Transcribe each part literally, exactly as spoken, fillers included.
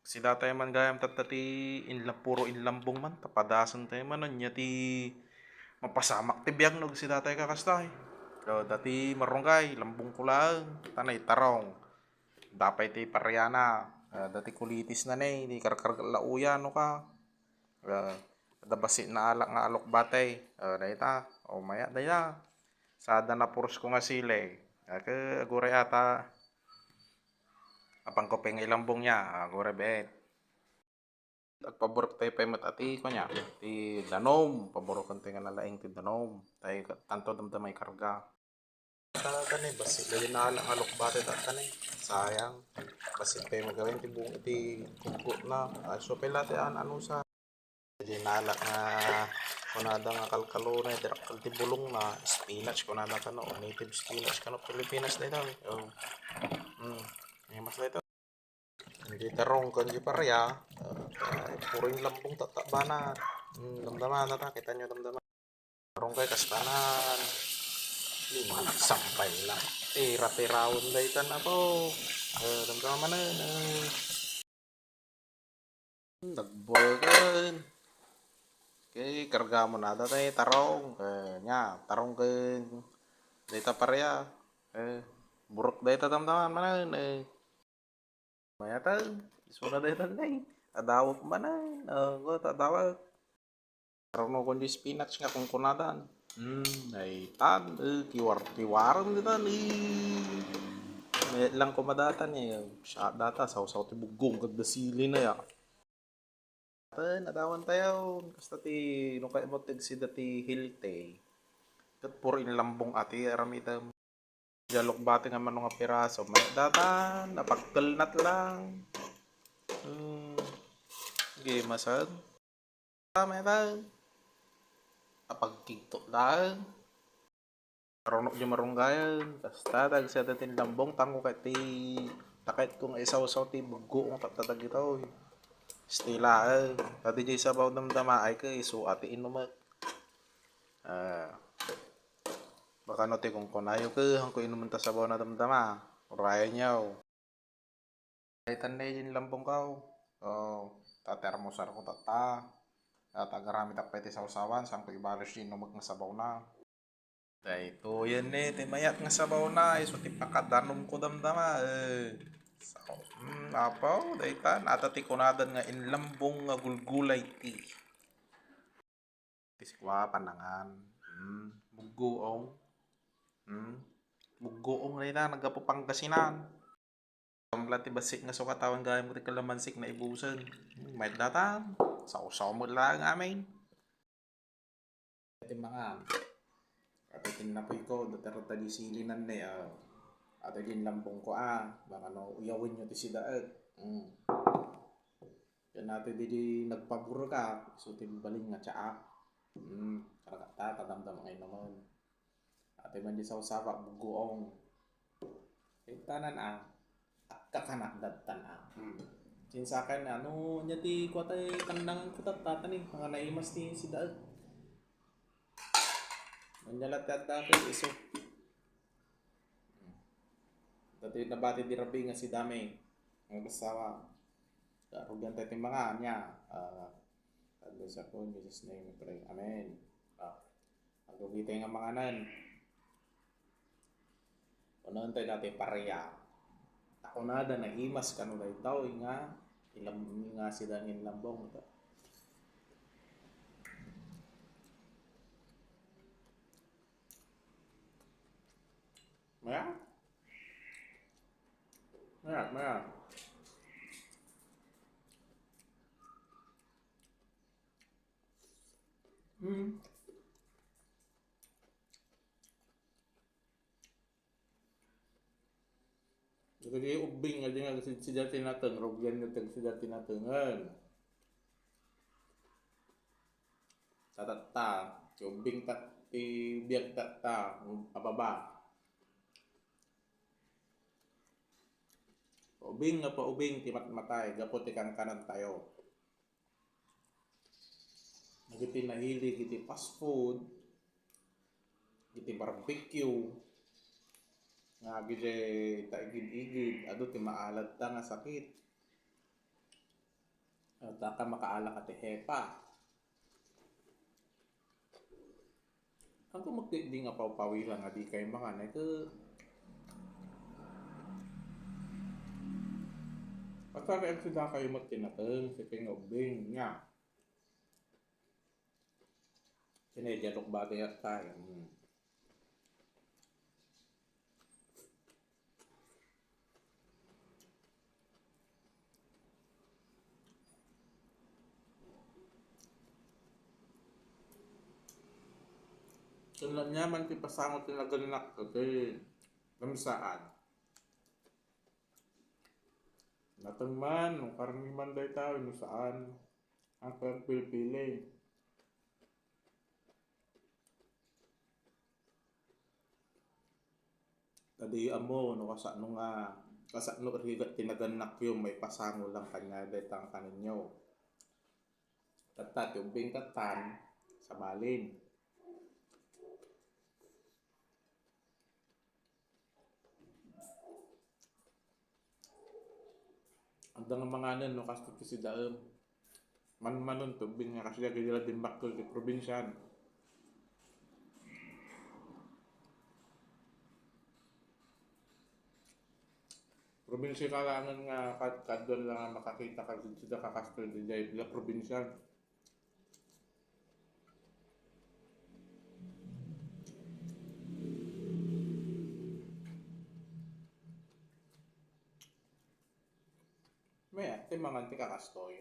Sidatay man gayam tatta ti inla-, puro inlambong man, ta padasentayo man, ania ti mapasamak ti biag no agsidatay kakastay. O, dati marunggay, lambongko laeng, ta naitarong. Dapay ti pariana, a, dati kulitisna ne, ti karkarga la uya, no ka. A, adda bassit naalak nga alokbatay. A, dayta. O, mayat dayta. Sada napurosko nga sili. Aka, aguray ata. Apanko pay nga ilambong nia. Aguray bet. Agpaborek tayo pay met a ti, kuan nia, ti danum. Paboreken tayo nga nalaing ti danum. Tay, tanto damdama ikarga. Ta, kani, bassit dagiti naalak nga alokbati ta, kani. Sayang. Bassit pay magawen ti bung-, ti kukkutna. A, isu pay la ti an-, anusa. Dagiti naalak nga kunada nga kalkalunay, dakkel ti bulongna, spinach kunada kano, native spinach kano, Pilipinas dayta. O. Hmm. Ay, mas dayta. Iti tarong ken di paria, a, puro inlambong tatta banat. Hmm, damdama, ta, kitaenyo, damdama. Tarong kay kastanan. Sampay lang. Pira-piraon daytan, apo. A, damdama manen, a. Nagbureken. Kay kargamon nada tay tarong. A, nia, tarong ken dayta paria. A, burek dayta, damdama manen, a. Mayatan, isuna daytan, nay. Adawek manen. A, ngarud, adawek. Karnokon di spinach nga kunkunadan. Hmm, daytan, e, kiwar-, kiwarem daytan, e. Mayat lang koma daytan, e. Siya, dayta, sawsaw ti buggo, ket adda silina, ya. Ken, adawan tayo. Kasta ti, no kay mo, ti agsida ti healthy. Ket puro inlambong a ti aramidem. Dialok bati nga mano nga piraso. Mayat daytan, napagkelnat lang. Hmm. Sige, masag. Tama daytan. Napagkigto lang. Karunok di marunggayan. Kasta, ta agsida ti inlambong, tanko ket ti, ta kayatko nga isawsaw ti buggo nga tatta dagitoy. Stilaen. Ta diay sabaw damdama, ay, ket isu a ti inumek. A, baka no ti kunkunayo, ket hanko inumen ta sabaw na damdama. Urayenyo. Daytan ne diay inlambongko. O, ta termosarko tatta. Ta agaramidak pay ti sawsawan, saanko ibalos diay inumek nga sabawna. Daytoyen ne ti mayat nga sabawna, isu ti pakadanumko damdama. E, sao, hmm, apo, daytan. Adda ti kunadan nga inlambong nga gulgulay ti. Ti sikua, panangan. Hmm, buggoong. Hmm, buggoong dayta, naggapu Pangasinan. Tambla ti bassit nga sukat awan gayam ti kalamansik naibusen. Hmm, mayat daytan. Sawsaw met laeng amin. Ti mangan. Ket ti napuyko, dayta ket ta di silinan ne, a. Adda diay inlambongko, a. Baka no uyawenyo ti sidaek. Hmm. Ken adda diay nagpaburek, isu ti balin nga tsaak. Hmm, kargatta, ta damdama nga inumen. Adda man diay sawsaw a buggoong. Itanan a, agkakanak daytan a. Hmm. Sinsakan a, no, ania ti kua tay kannanganko tatta, ta ni, nga naimas ti sidaek. Ania la ti adda ket isu. Daytoy nabati di Rabbi nga si Dami. Ang asawa. Rugian tayo ti mangan, nia. A, God bless you, in Jesus' name we pray. Amen. A, agrugi tayo nga manganen. Unaen tayo dayta paria. Ta kunada naimas kano daytoy nga ilam-, nga sida nga inlambong. Mayat? Mayat, mayat. Hmm. Dagiti ubbing nga di nga sida tinateng, rugianyo ti sida tinatengen. Ta tatta, ti ubbing ta, ti biag tatta, ababa. Ubbing nga paubing ti matmatay gapu ti kankanan tayo. Dagiti nahilig iti fast food, iti barbecue, nga agidiay ta igid-igid, adu ti maaladda nga sakit. Adda ka makaala ka ti hepa. Agko met ketdi nga pawpawisan nga dikay mangan, ay ket pasariagsidakayo met ti nateng, sika nga ubbing, nia. Ken diay lukbati tayo. Hmm. Ken ania man ti pasango ti nagannak ket ti namsaan. Nateng man, no karne man dayta wenno saan, agpilpili. Ta diyo ammo no kasano nga, kasano rigat ti nagannakyo, maipasango lang kaniada dayta nga kaninyo. Tatta ti ubbing tattan, sabalin. Adda nga manganen no kastoy ti sidaem. Manmanon ti ubbing nga kasdiay dagiti la dimbakkel ti probinsian. Probinsia ka laengen nga kad-, kaduan lang nga makakita ka, sida kakastoy diay la probinsian. Mayat ti mangan ti kakastoy.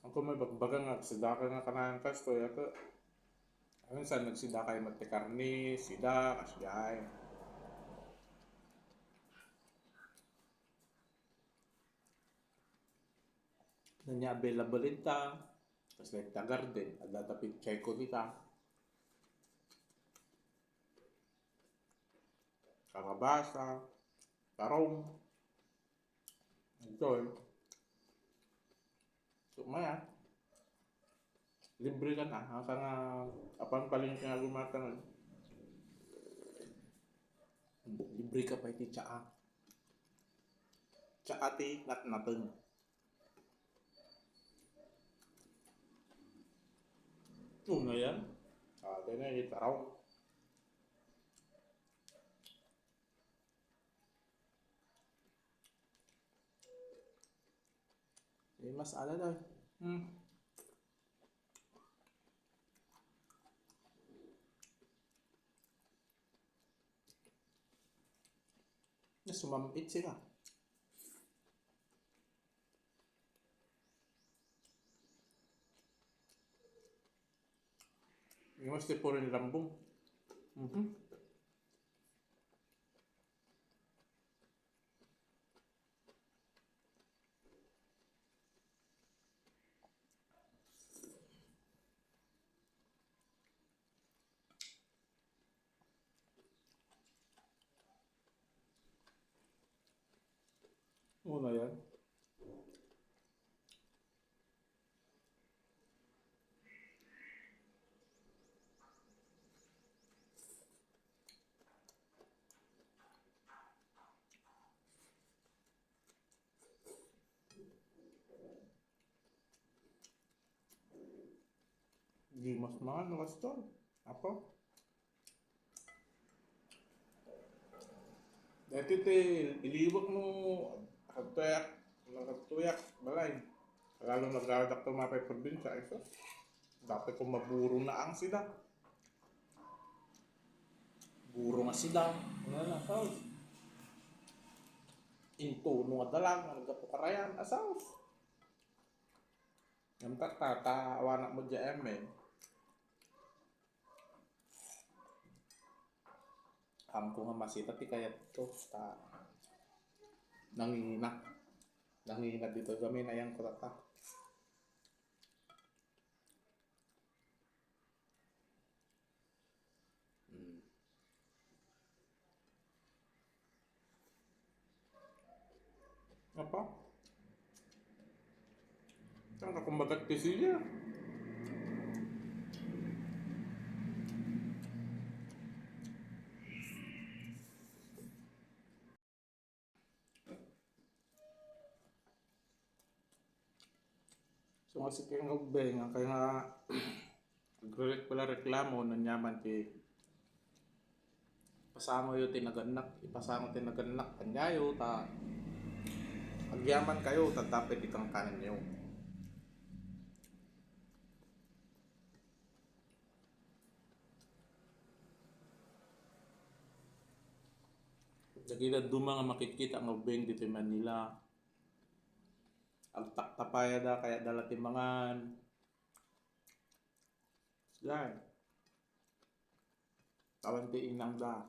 Agko met ibagbaga nga agsidaka nga kanayon kastoy, agko, minsan nagsidakayo met ti karne, sida, kasdiay. Ania available ita, kasla ita garden, adda ta pechay ko dita. Kalabasa, tarong. Ito eh. So, maya, libre ka na. Asa nga, apan palengke nga gumatan. Libre ka pa iti tsaa. Tsaa ti natnateng. Una yan. Ah, kaya na, itaraw. Eh, mas ala daw. Hmm. Sumam-it sila. Imas ti puro ni lambong. Mhm. Una yan. Di mas mahal no kaston. Apo? Dati ti iliwak no, hagtuyak, hagtuyak, balay. Lalo nagdaradak to mapay probinsya, iso. Dati kung maburo na ang sida. Buro nga sida. Ano na, saus? Intuno nga dalag, nga nagkapukarayan, asaus. Ngem tatta, ta awanak met diay amin. Amko nga masita ti kayatko, ta nanginginak. Nanginginak ditoy kami, nayangko tatta. Hmm. Apa? Saan ka kumbagat ti siya? So, nga si King of Beng, ang kaya nga agreklamo, nanyaman ti pasangoyo ti nagannak, ipasango ti nagannak kanyayo, ta agyaman kayo, ta tapay ti kangkananyo. Dagiti dadduma nga makitkita nga ubbing ditoy Manila, agtaktapayada, kaya dala ti mangan. Yan. Awan ti inangda.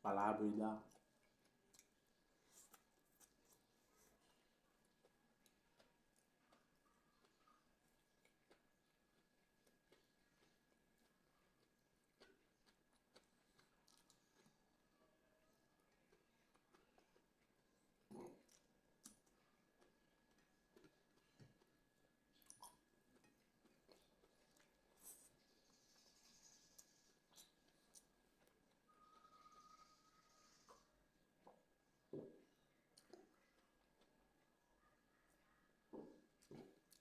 Palaboyda.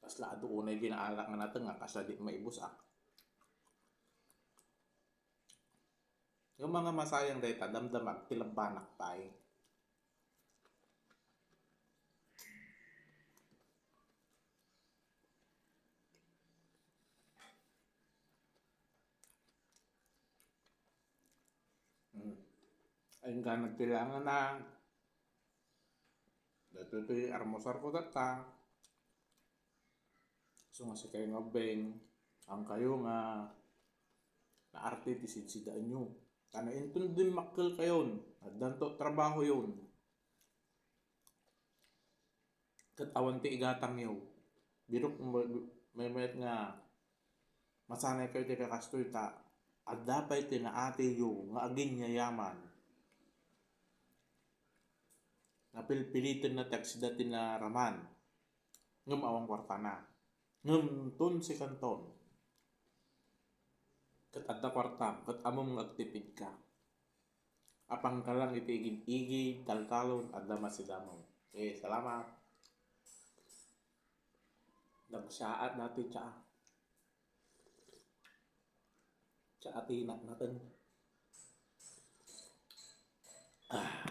Kasla adu unay ginaala nga nateng nga kasla di maibusak. Yung mga masayang dayta, damdama, ti labbanak pay. Hmm. Ay, nga nagtilangan na. Datoy ti armusar ko data. So nga si kayo nga beng, ang kayo nga naarte ti sidsidaanyo. Kana inton dimmakkel kayon, addanto trabaho yon. Ket awan ti igatangyo. Birok maymayat nga masanay kayo ti kakastoy ta adda pay ti naatiyo nga aginyayaman. Napilpiliten na ti agsida ti naraman. Ngem awan kuartana. Ngem ton si kanton. Ket adda kuartam, ket ammom nga agtipidka. Apangka lang iti igid-igid, taltalon, adda masidamon. Okay, salamat. Nagsaat dati tsa. Tsa ati na natin. Ah.